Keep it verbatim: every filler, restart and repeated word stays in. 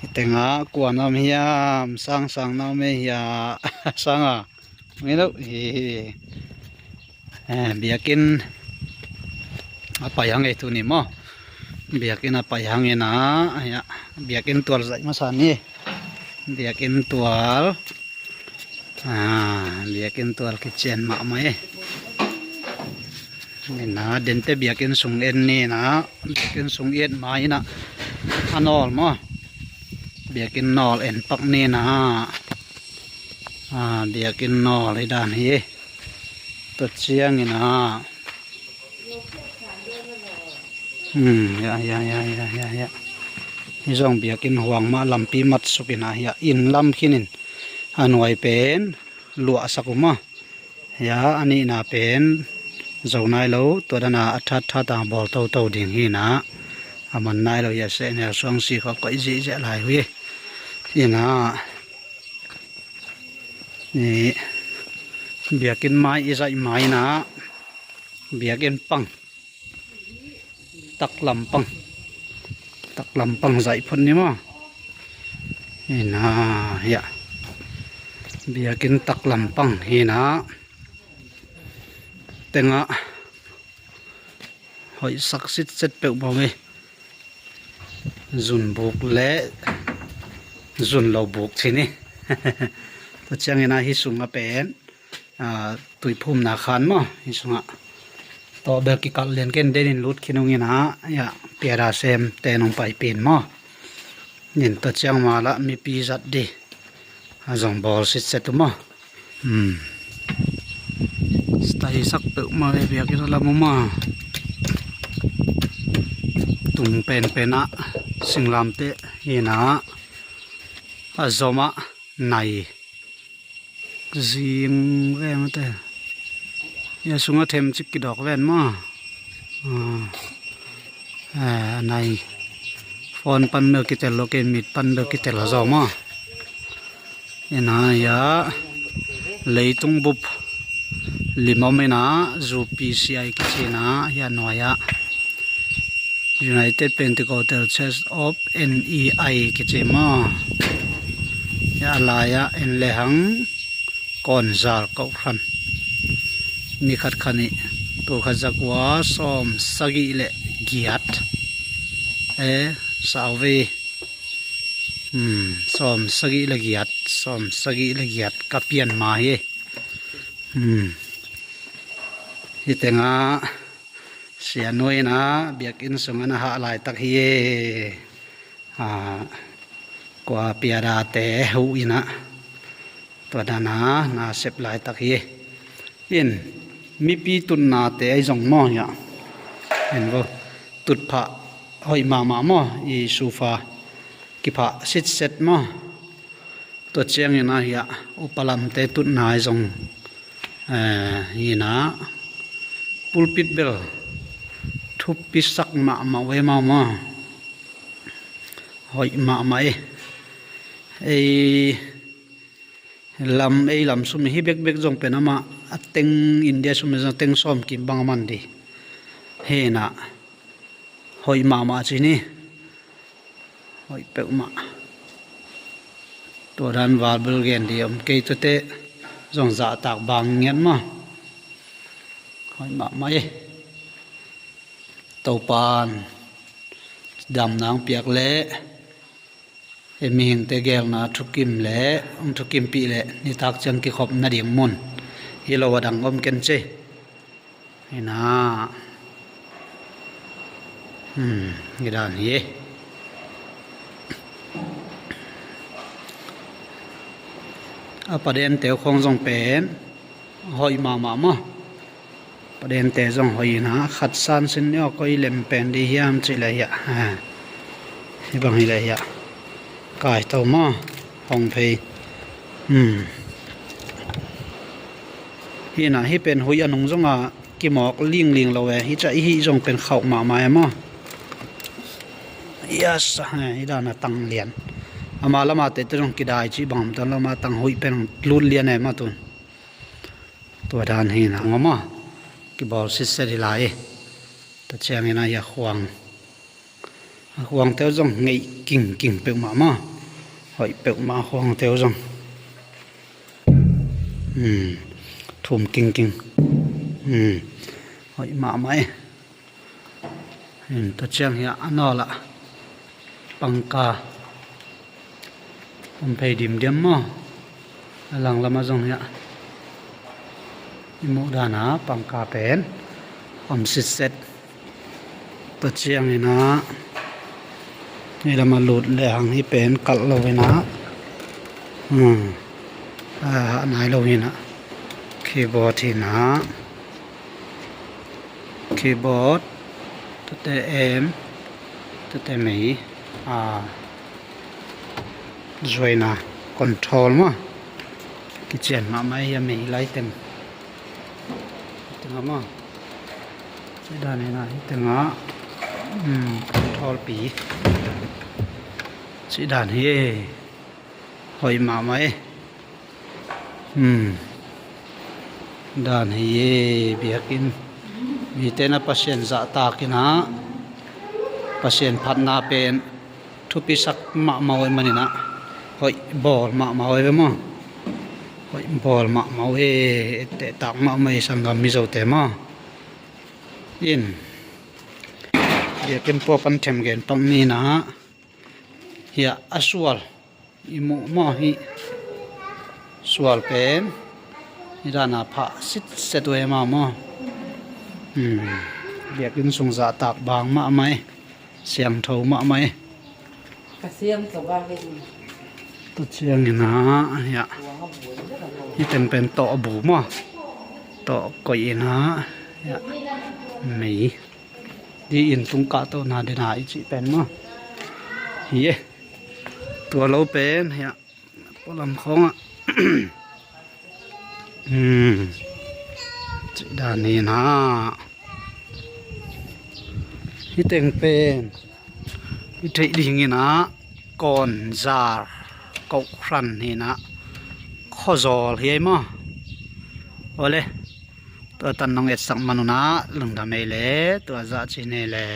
Hih tengah kua na om hiam? Sang, Sang na om ei hiah? Sang a, ngei lo hi. Eh, biakinn a pai hang ei tuni maw. Biakinn a pai hang ina, hiah biakinn tual zaih masa ni. Biakinn tual. Ah, biakinn tual kician mahmah e. Ina, dente biakinn sung en ni ina, biakinn sung et ma ina, a nawl maw. Biakinn nawl en pak ni ina. Ah, biakinn nawl hi dan hi. Tua ciang ina. Hmm, ya, ya, ya, ya, ya, ya. Hi zong biakinn huang mah lampi mat suk ina hiah inn lam khinin a nuai pen luahsak uh maw. Hiah a nihna pen zo nai lo, tua dana a thatthat a bawl toto ding hi ina. A man nai lo hiah sehnel suang si khaw koih zihziah lai uh hi. Ina, i biakinn mai i zaih mai ina, biakinn pang. Taklam pang. Taklam pang zaih phot ni maw. Ina, hiah. Biakinn taklam pang hi ina. Tengah hoihsak sitset peuh bang hi. Zun buk le zun lo buk ci ni. Tua ciang ina hi sung a pen, ah, tuiphumna khan maw, hi sungah. Tawh bel kikalh lian ken denin lut khin ung ina, ya, piada sem te nong paipin maw. Nin tua ciang malah mipi zat di a zong bawl sitset uh maw. Hmm. Style sak peuhmah ve, biakinn a lam uh maw. Tung penpen ah singlamteh hi ina, a zom ah nai zing ve mate. Hia sungah themcik kidawk ven maw. Ah. Eh, a nai. Phone pan bel kitel lo, kei mit pan bel kitel a zaw maw. Ina hiah leitung bup lim om ina, zu P C I kici ina, hiah nuai ah United Pentecostal Church of N E I kici maw. Hiah a lai ah en lehang Kawnzal Kohhran. Ni khat khan ih tul khat zakua sawm sagih le giat. E, sau ve. Hmm, sawm sagih le giat, sawm sagih le giat ka pian ma hi. Hmm. Hi tengah sianu ina biakinn sungah na hah laitak hi. Ah, kua piadate huh ina tua dana na sep laitak hi. In, mipi tutnate ahi zong maw hiah. In vo, tutphah hoih mahmah maw, i sufa kiphah sitset maw. Tua ciangin ahiah upa lamte tutna ahi zong, eh, ina pulpit bel thupisak mahmah uh e maw maw. Hoih mahmah e. Ei lam, ei lam sum hi bekbek zong pen amah a teng India sum zong teng sawm kim bang a man di. Hena hoih mahmah ci ni. Hoih peuhmah. Tua dan valbel gen di om kei, tuate zong zahtak bang ngiat mah. Hoih mahmah e. Topan damna hong piak leh, e, mihingte gelna thukim leh hong thukimpih leh nitak ciang kikhop nading mun hi lo a dang om ken ci. Hina, hmm, ngidan hi. A padente uh khong zong pen hoih mahmah maw. Padente zong hoih hina, khat san sin ni aw, koi lem pen di hiam cih leh hiah. Hi bang hi leh hiah. Kai to maw, hong phei. Hmm. Hi na, hi pen huih a nung zong a kimawk lingling lo e. Hi ciah i hih zong pen khauh mahmah e maw. Yes, hi dan a tang lian. Ama lama te te zong kidai cih bang om tan lo, ama tang huih pen lut lian e maw tun. Tua dan hi na ngom a kibawl sitset hi lai. Tua ciangin a hi a khuang, a khuangte uh zong ngeih kingking peuhmah maw. Hoih peuhmah a khuangte uh zong. Hmm. Thum kingking. Hmm. Hoih mahmah e. Tua ciang hiah a nawl ah pangka om phei dimdiam maw. A langlam ah zong hiah i muh dan a pangka pen om sitset. Tua ciangin a hi lam a lut lehang hi pen kalh lo in a, hmm, a nai lo in a, keyboard hi na. Keyboard, tua te em, tua te mei, a, zuaina control maw. Kician mahmah hi a mei lai teng. Teng a maw. Cih dan hi na, hi teng a, hmm, control pi. Cih dan hi e. Hoih mahmah e. Hmm. Dan hi e, biakinn. Mite na Pasian zahtak in a, Pasian phatna pen thupisak mahmah uh e manin a, hoih bawl mahmah uh e ve maw. Hoih bawl mahmah uh e, ettehtak mahmah e sanggam Mizote maw. In, biakinn pua pan them gen pak ni na. Hiah a sual i muh maw, hih sual pen hi dan a phah sitset uh e maw maw. Hmm. Biakinn sung zahtak bang mahmah e. Siangtho mahmah e. Ka siam zo ba ve ni. Tua ciangin a, hiah, hi teng pen tawh bu maw. Tawh koih in a, hiah, mei. Hi inn tung kahtohna ding a i cih pen maw. Hi e. Tua lo pen hiah pualam khawngah. Hmm. Cih dan hi na. Hi teng pen i theih dingin a, Kawnzar Kohhran hi na. Khuazawl hi ei maw. Awle. Tua tan nong etsak man un a, lungdam ei le, tua zah ci nei le.